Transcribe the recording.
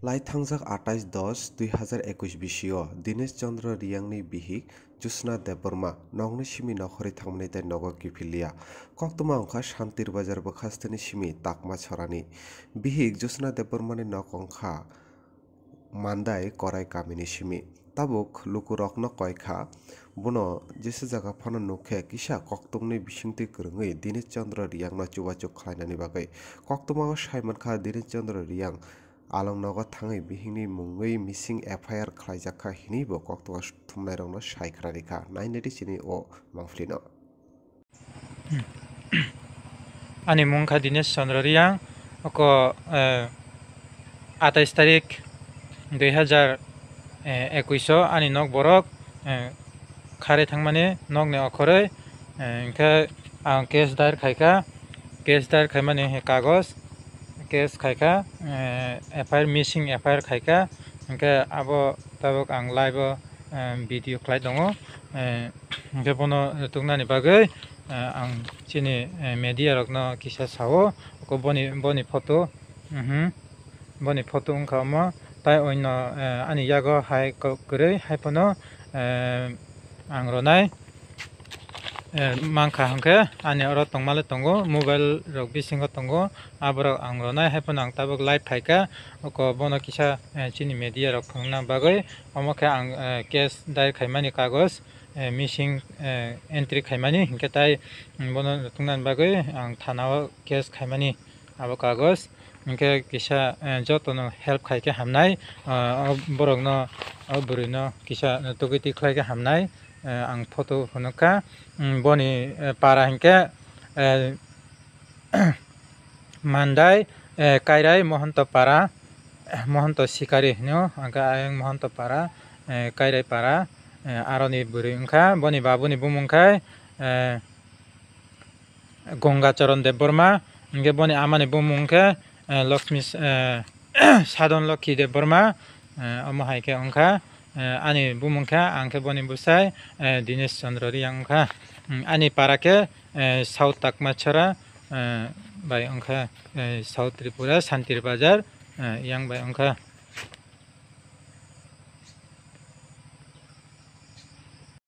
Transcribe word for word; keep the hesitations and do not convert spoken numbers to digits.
Lai thangjak atais dos dui hazar ekush bisio Dinesh Chandra Riyangni bihik Jyotsna Debbarma nokni simi nokhorwi thangmani tei nogo kiphilya. Koktwma wngkha Shantir Bazar bwkhasteni simi Takma Chorani. Bihik Jyotsna Debbarmani nok wngkha Mandai Korai kamini simi. Tabuk lukurokno koi kha, bono jesa jaga phano nuk khe kisa koktwmani bisingtwi kwrwngwi Dinesh Chandra Riyangno chubachu khlainani bagwi. Koktwmao sai mankha Dinesh Chandra Riyang along nogo thangwi bihikni mungwi missing F I R khlaijak kha hinwi bo koktwma thumnairokno sai khnarikha. Nainadi chini o mangphlino. Ani mung kha Dinesh Chandra Riyang, oko, eh, atais tarik dui hazar ekush o ani nok borok, eh, kharwi thangmani nokni okhorwi, eh, hinkhe ang case dair khaikha, case dair khaimani kagoj, case khaikha, eh, F I R, missing F I R khaikha, hinkhe abo tabuk ang live o, eh, video khlai tongo, eh, hinkhe bono tuknani bagwi, eh, ang chini, eh, media rokno kisa sao, oko boni, boni photo, mhm, boni photo wngkha omo, tai oino, eh, ani yago hai kwrwi hai phano, eh, ang ronai, eh, mankha hinkhe ani oro tongmale tongo, mobile rok bisingo tongo, aborok ang ronai hai phano ang tabuk live phaikha, oko bono kisa, eh, chini media rok phunukna bagwi, omo khe ang, eh, case dair khaimani kagoj, eh, missing, eh, entry khaimani, hinkhe tai, mm, bono tungna bagwi ang thana o case khaimani abo kagoj, hinkhe kisa, eh, jotono help khaikhe hamnai, ah, o borokno, o bwrwino kisa tugwi twi khlaikhe hamnai, eh, ang photo phunukha, mm, boni, eh, para hinkhe, eh, Mandai, eh, Kairai Mohonto Para, eh, Mohonto Sikari hino, hwnkhe ayang Mohonto Para, eh, Kairai Para, eh, aroni bwrwi wngkha, boni babuni bumung khai, eh, Gonga Charan Debbarma, hwnkhe boni amani bumung khe, eh, Lakshmi, eh, Sadon Lokhi Debbarma, eh, omo hai khe wngkha, eh, ani bumung khe, ang khe boni bwsai, eh, Dinesh Chandra Riyang wngkha. Hmm, ani para khe, eh, South Takmachara, eh, bai wngkha, eh, South Tripura, Santir Bazar, eh, yang bai wngkha.